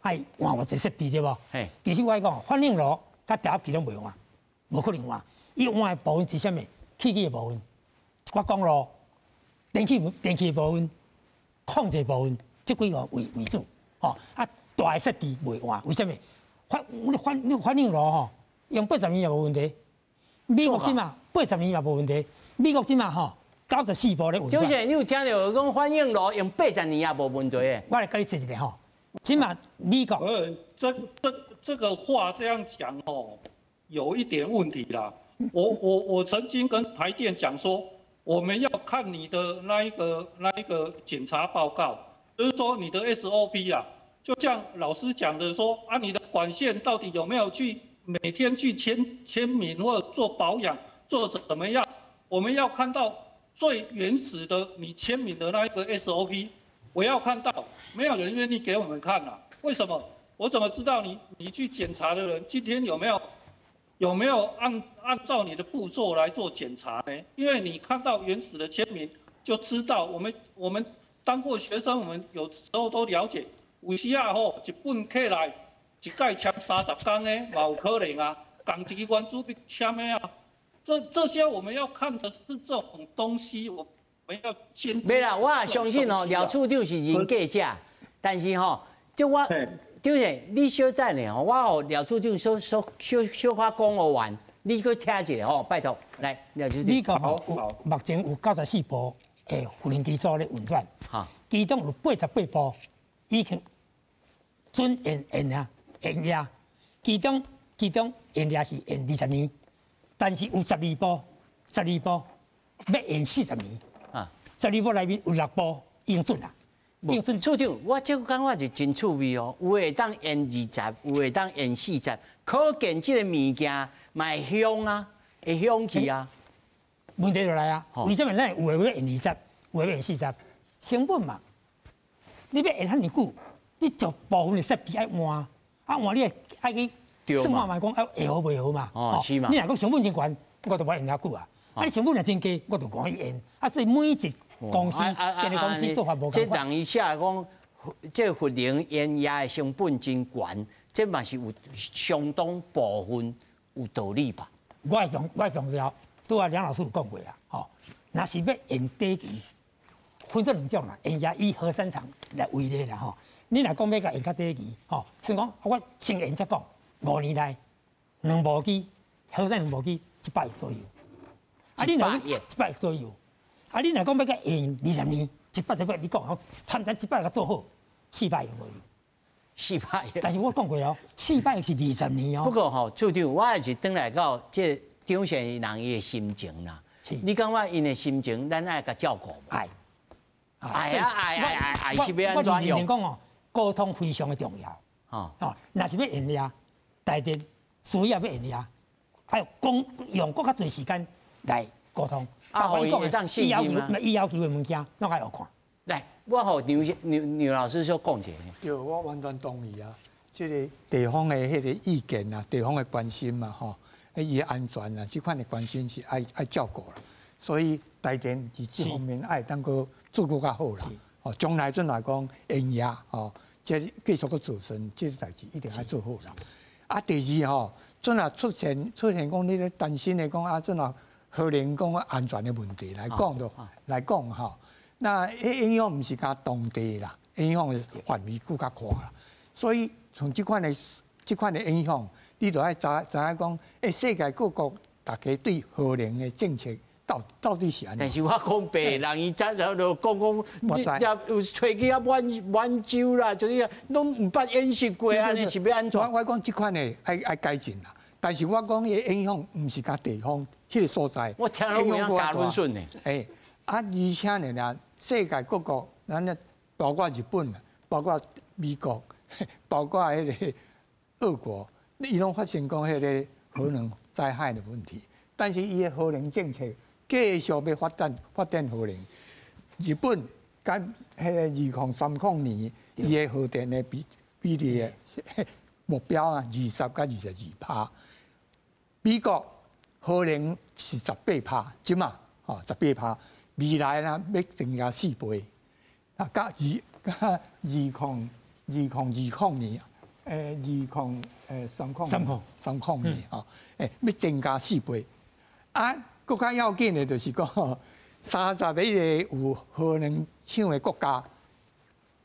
愛換偌濟設備對無？其實我講，反應爐佮調壓器攏袂換，無可能換。伊換的部分是啥物？汽機的部分，一寡管路、電氣的部分、控制部分，這幾個為主。吼啊，大的設備袂換，為啥物？你反應爐吼，用80年也無問題。美國這馬八十年也無問題。美國這馬吼94部咧運轉。就是你有聽著講反應爐用八十年也無問題的？我來共你說一下吼，這馬美國。這個話這樣講哦，有一點問題啦。我曾經跟台電講說，我們要看你的那一個檢查報告，就是說你的 SOP 啊，就像老師講的說啊，你的管線到底有沒有去每天去簽名或者做保養，做怎麼樣？我們要看到最原始的你簽名的那一個 SOP，我要看到，沒有人願意給我們看啊？為什麼？我怎麼知道你去檢查的人今天有沒有按照你的步驟來做檢查呢？因為你看到原始的簽名，就知道我們當過學生，我們有時候都了解，有時啊吼，一本起來一擺簽30工的嘛有可能啊，仝一支圓珠筆簽的啊，這些我們要看的是這種東西，我們要監督。沒啦，我也相信哦，廖處長是人格者，但是吼，就我。就是你小等下吼，我予廖處長小小小小可講予完，你閣聽一下吼，拜託，來廖處長。美國吼有目前有94部的核能機組咧運轉，其中有88部已經準延役，其中延役是延20年，但是有12部欲延40年，十二部內面有六部已經準啦。處長，我這個感覺是真趣味哦。有會當延20，有會當延四十，可見這個物件嘛會響啊，會響去啊。問題就來啊，為什麼咱有的欲延二十，有的欲延四十？成本嘛，你欲延遐爾久，你就部分的設備愛換，啊換你愛去算看覓講啊會好袂好嘛？哦，是嘛。你若講成本真懸，我就無延遐久啊。啊，你成本若真低，我就趕緊延。啊，所以每一公司電力公司做法無仝款。這人伊寫講，這核能延役的成本真懸，這嘛是有相當部分有道理吧？我會強調，拄仔梁老師有講過啊，吼，若是欲延短期，分做兩種啦，延役以核三廠來為例啦，吼，你若講欲共延較短期，吼，先講我先延才講，5年內兩部機，核三兩部機100億左右，啊，你若100億左右。啊！你若講欲共延20年，一擺一擺，你講吼，參咱一擺共做好，四百億左右。400億。但是我講過哦，四百億是二十年哦。不過吼，處長，我也是轉來到這張善人伊的心情啦。你感覺𪜶的心情，咱愛共照顧無？愛。愛啊愛愛愛愛是欲按怎用？講哦，溝通非常的重要。哦，若是欲延役，台電需要欲延役，愛講用閣較濟時間來溝通。啊，予伊會當信任嗎？伊要求的物件，攏愛予看。來，我予梁老師小講一下。對，我完全同意啊。這個地方的彼個意見啊，地方的關心嘛，吼，伊的安全啊，這款的關心是愛照顧啦。所以台電佇這方面愛當閣做閣較好啦。哦，將來陣來講延役吼，這繼續閣做順，這個代誌一定愛做好啦。啊，第二吼，陣若出現講你咧擔心的講啊，陣若核能講安全的問題來講就來講吼，那彼影響毋是干當地啦，影響的範圍閣較闊啦。所以從這款的影響，你就愛知影講，世界各國大家對核能的政策到底是按怎？但是我講白，人伊早就講講，你有揣去啊滿滿洲啦，就是攏毋捌演習過，按呢是欲按怎？我講這款的愛改進啦，但是我講伊的影響毋是干地方彼個所在。我聽攏有影加論順呢。啊，而且呢，世界各國，咱咧包括日本，包括美國，包括彼個俄國，伊攏發生講彼個核能災害的問題，但是伊的核能政策繼續欲發展核能。日本佮彼個2030年，伊的核電的比例的目標啊，20佮22%。美國核能是18%，這馬吼十八趴，未來呢欲增加4倍，啊，佮2020年，2030 30年吼，欲增加四倍。啊，閣較要緊的就是講，31個有核能廠的國家，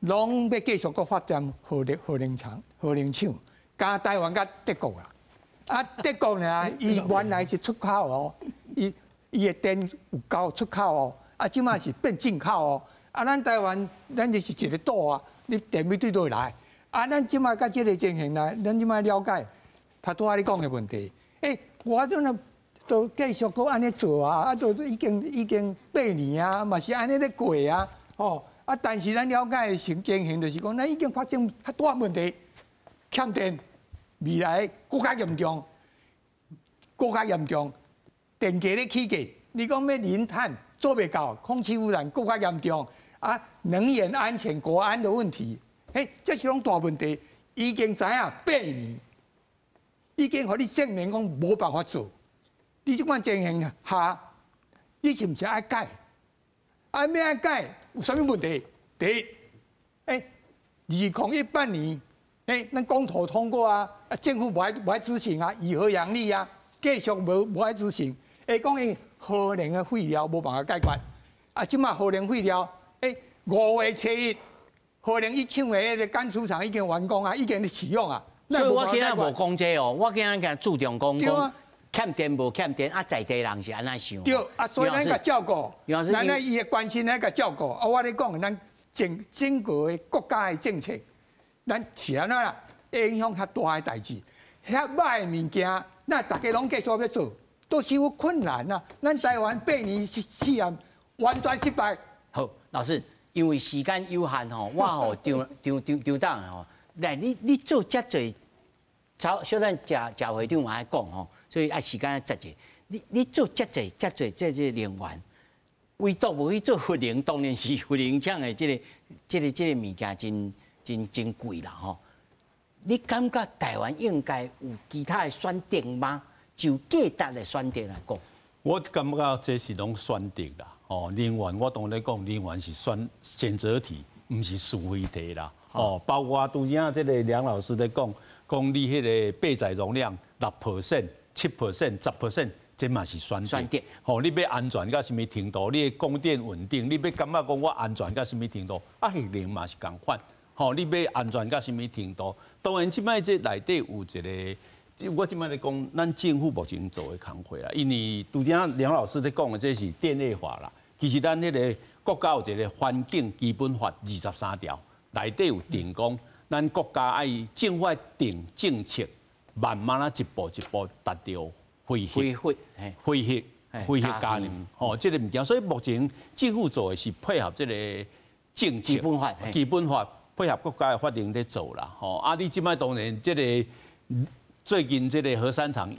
攏欲繼續閣發展核能廠、核能廠，加台灣佮德國啦。啊，德國呢，伊原來是出口哦，伊的電有夠出口哦，啊，這馬是變進口哦。啊，咱台灣，咱就是一個島啊，你電欲對佗來？啊，咱這馬佮這個情形來，咱這馬了解，他拄仔你講的問題。我陣啊，都繼續閣按呢做啊，啊，都已經8年啊，嘛是按呢咧過啊，吼。啊，但是咱了解的情形就是講，咱已經發生較大問題，欠電，未來閣較嚴重，閣較嚴重，電價咧起價，你講欲零碳做袂到，空氣污染閣較嚴重，啊，能源安全、國安的問題，嘿，這是攏大問題，已經知影八年，已經予你證明講無辦法做，你這款情形下，你是毋是愛改？啊，欲愛改有啥物問題？第一，2018年，咱公投通過啊，啊，政府無愛執行啊，以核養綠啊，繼續無愛執行，講伊核能的廢料無辦法解決，啊，這馬核能廢料，5月7日，核能一廠的彼個乾貯廠已經完工啊，已經咧使用啊。所以我今仔無講這哦，我今仔共注重講講欠電無欠電，啊，在地人是按怎想？對，啊，所以咱共照顧，咱咧伊的關心咱共照顧。啊，我咧講，咱整整個的國家的政策，咱是按怎啦？影響較大的代誌，遐歹的物件，咱大家攏繼續欲做，都是有困難啊。咱台灣八年試驗完全失敗。好，老師，因為時間有限吼，我予張張張張董吼，來你做遮濟，小小等謝謝會長嘛愛講吼，所以愛時間節制。你做遮濟遮濟這個能源，唯獨無去做核能，當然是核能廠的這個物件真真真貴啦吼。你感覺台灣應該有其他的選擇嗎？就價值的選擇來講，我感覺這是攏選擇啦。哦，能源我當咧講，能源是選擇題，毋是是非題啦。哦，包括拄才這個梁老師咧講，講你彼個備載容量6%、7%、10%，這嘛是選擇。吼，你欲安全到啥物程度？你的供電穩定，你欲感覺講我安全到啥物程度？啊，核能嘛是仝款。吼，你欲安全到啥物程度？當然，這擺這內底有一個，我這擺咧講，咱政府目前做的工課啦，因為拄才梁老師咧講的這是電業法啦，其實咱彼個國家有一個環境基本法23條，內底有定講，咱國家愛政府愛定政策，慢慢仔一步一步達到非核、非核、非核家園，吼，這個物件，所以目前政府做的是配合這個政策基本法，基本法。配合國家的法令咧做啦，吼啊！你這擺當然這個最近這個核三廠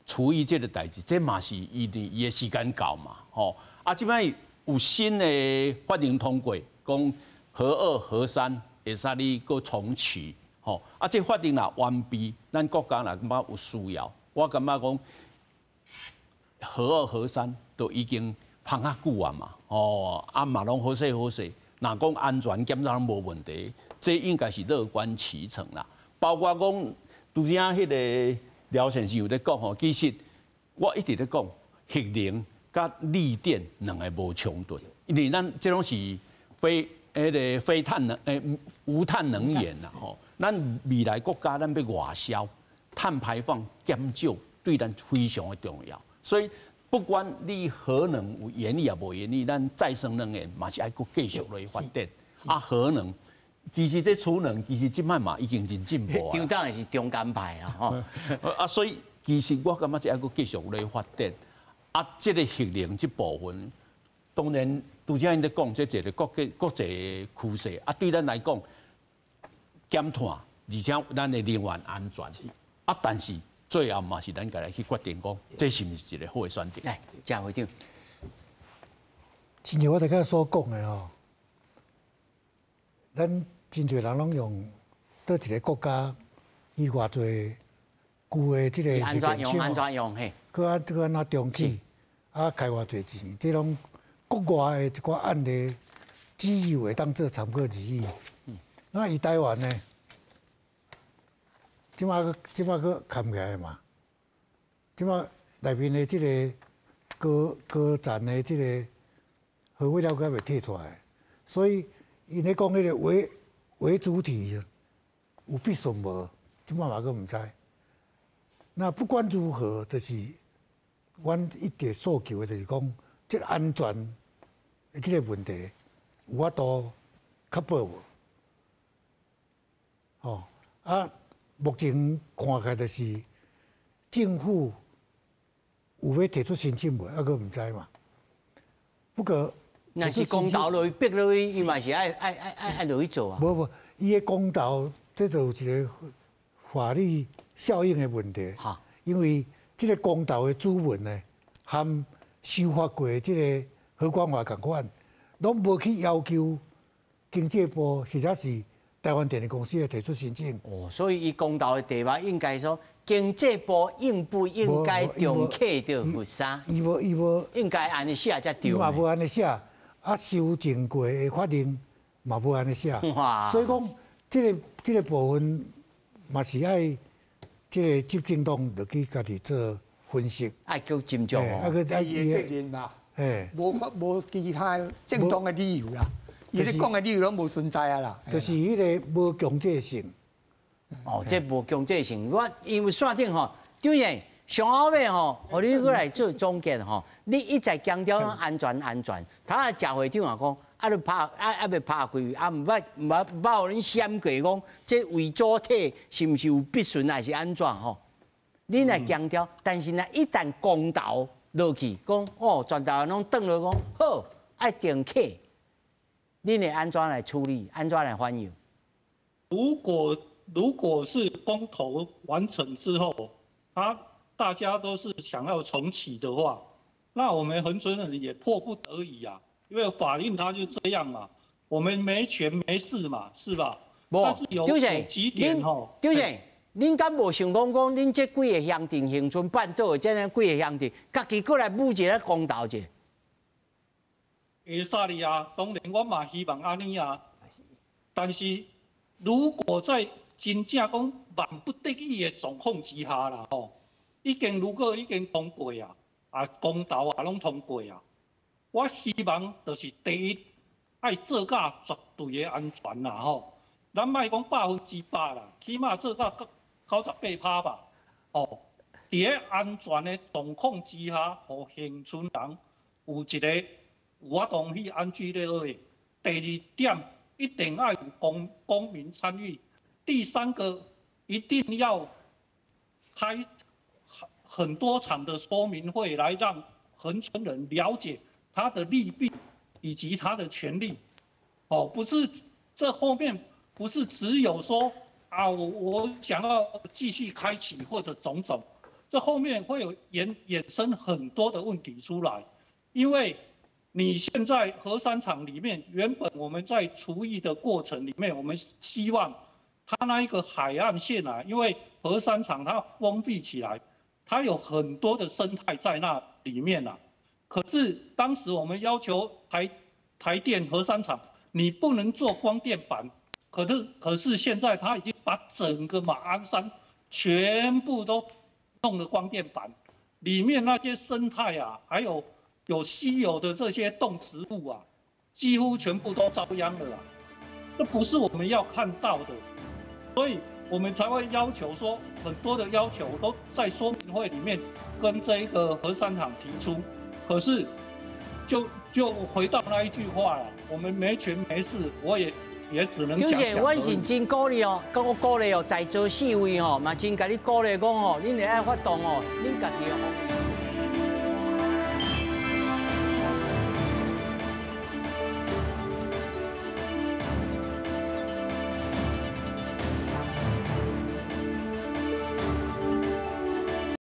除役這個代誌，這嘛是伊的伊的時間到嘛，吼啊！這擺有新的法令通過，講核二、核三會使你閣重啟，吼啊！這法令若完備，咱國家若感覺有需要，我感覺講核二、核三都已經放較久啊嘛，哦啊嘛攏好勢好勢。若講安全檢查攏無問題，這應該是樂觀其成啦。包括講拄才彼个廖先生有咧讲吼，其實我一直咧講，核能佮綠電兩个無衝突，因為咱這攏是非彼个非碳能無碳能源啦吼。咱未來國家咱欲外銷，碳排放減少對咱非常的重要，所以不管你核能有延役抑無延役，咱再生能源嘛是愛閣繼續落去發展。啊，核能其實這儲能其實這擺嘛已經真進步啊。張當然是中間派啦，吼。啊，所以其實我感覺這愛閣繼續落去發展。啊，這个核能這部分，當然拄才𪜶咧講，這一个國際國際趨勢。啊，對咱來講，減碳，而且咱的能源安全。啊，但是最後嘛是咱家己來去決定講，這是毋是一个好的選擇？來，謝會長。親像我頭先所講的吼，咱真濟人攏用佗一个國家伊偌濟舊的這个核電廠，按怎用嘿？閣按閣按怎重啟？啊，開偌濟錢？這攏國外的一寡案例，只有會當做參考而已。那伊台灣呢？這擺閣這擺閣崁起來嘛？這擺內面的這个高高層的這个核廢料閣猶未退出來，所以𪜶咧講彼个為為主體有必順無？這擺嘛閣毋知。那不管如何，就是阮一直訴求的，就是講這个安全的這个問題有法度確保無？吼啊！目前看起來就是政府有欲提出申請無？猶閣毋知嘛。不過，若是公投落去逼落去，伊嘛是愛愛愛愛愛落去做啊。無無，伊的公投這就有一个法律效應的問題。因為這个公投的主文呢，含修法過的這个核管法仝款，攏無去要求經濟部或者是台灣電力公司來提出申請。哦，所以伊公投的題目應該說，經濟部應不應該重啟著核三？伊無伊無，應該按呢寫才對。伊嘛無按呢寫，啊，修正過的法令嘛無按呢寫。所以講，這个這个部分嘛是愛這个執政黨落去家己做分析。愛閣斟酌哦。啊，閣愛伊的責任啦。嘿，無無其他正當的理由啦。伊咧講的理由攏無存在啊啦。就是彼个無強制性。哦，這無強制性，我因為線頂吼，當然上後尾吼，予你閣來做總結吼，你一再強調安全安全，頭仔謝會長也講，啊你拍啊猶未拍開，啊毋捌毋捌毋捌予恁閃過講，這為主體是毋是有必順還是按怎吼？你若強調，但是呢，一旦公投落去，講哦，全台灣攏轉落講好，愛重啟，恁會按怎來處理？按怎來反應？如果是公投完成之後，他大家都是想要重啟的話，那我們恆春人也迫不得已啊，因為法令它就這樣嘛，我們沒權沒勢嘛，是吧？但是有幾點吼，張生，恁敢無想講講，恁這幾個鄉鎮恆春半島的這幾個鄉鎮，家己閣來舞一个公投者？會使哩啊，當然我嘛希望按呢啊，但是如果在真正講萬不得已的狀況之下啦，吼，已經如果已經通過啊，啊公投也攏通過啊，我希望就是第一愛做甲絕對的安全啦，吼，咱莫講100%啦，起碼做到98%吧，吼，佇咧安全的狀況之下，予恆春人有一个有法度去安居樂業。第二點，一定愛有公民參與。第三個，一定要開很多場的說明會，來讓恆春人了解他的利弊以及他的權利。哦，不是這後面不是只有說啊，我想要繼續開啟或者種種，這後面會有衍生很多的問題出來，因為你現在核三廠裡面，原本我們在除役的過程裡面，我們希望它那一個海岸線啊，因為核三廠它封閉起來，它有很多的生態在那裡面啊。可是當時我們要求台電核三廠，你不能做光電板，可是現在它已經把整個馬鞍山全部都弄了光电板，里面那些生态啊，还有有稀有的这些动植物啊，几乎全部都遭殃了啦。这不是我们要看到的，所以我们才会要求说，很多的要求都在说明会里面跟这一个核三厂提出，可是就回到那一句话了，我们没权没势，我也只能讲。就是阮是真鼓励哦，佮我鼓励哦，在座四位吼，嘛真共你鼓励讲吼，恁会爱发动哦，恁家己哦。